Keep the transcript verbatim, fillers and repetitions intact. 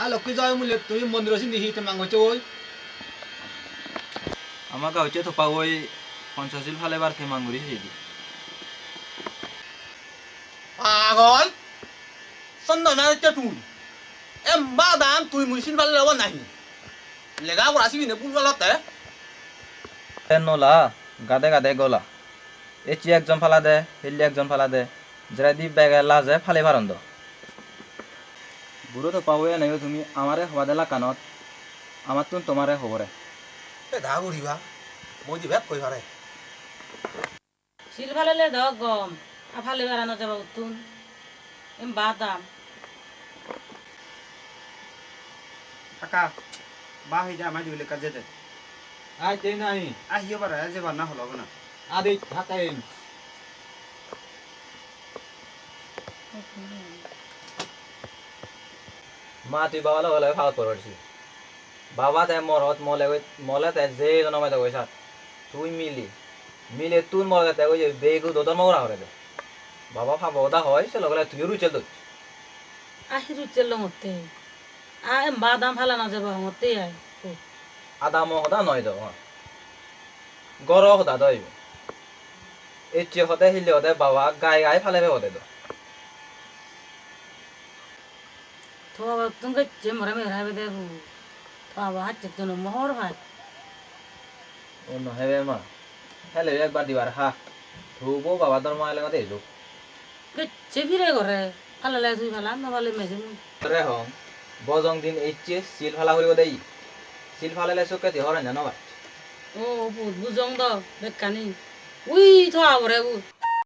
Lokki joy mule tumi mondiro sindi hi temang gocchoi? Ama gauche topa oi Ponchosil palebar temang guri sidi. Pagol! Sondona hocche tui. Em badam tui mui sin pale lobo nahi? Lega pora sibine bul palotte? Te nola, gade gade gola. Ecche ekjon palade, hille ekjon palade. Jeredi bege laje pale paron do. Buro topa oi eneyo tumi amare hobade lakkanot, amattun tomare hobore. Te da guriba, moi di bek koi pare. Sil palele do gom, a pale barano jeba uttun. Em badam. Kaka, ba hoi ja, ama jibile ekka jede. Ai, te nahi. Ai, hiyo bara, ai, jebar na holo bona. Adi, hatain. Ma, tui baba loge loge pagor poror si. Baba te morot mole goi, mole te je jono mede goi sat. Tui mile. Mile tun morot te goi begu do dhormo gora hore de. Baba pabo hoda hoi, se loge loge tuiyo ruchel doj. Ahi ruchel longotte. A em badam phalana jeba hongotte ai. Adamo hoda noi do. Goro hoda do ibe. Ecche hode hille hode baba gai gai phalebe hode do. To babattun gecche more mere habe de hu. To baba hacche tun mo hor pai. O no hebe ma. Hele ekbar dibar ha. Tubo baba dhormo ele mate ejo. Gecche pire gore. Alale tui phala, no pale meje mui. Re hong. Bojong din ecche sil phala puribo dei. Sil phalele sukke ti horan jano bai. O, bu-, bujong do bekkani. Ui, to abore bu.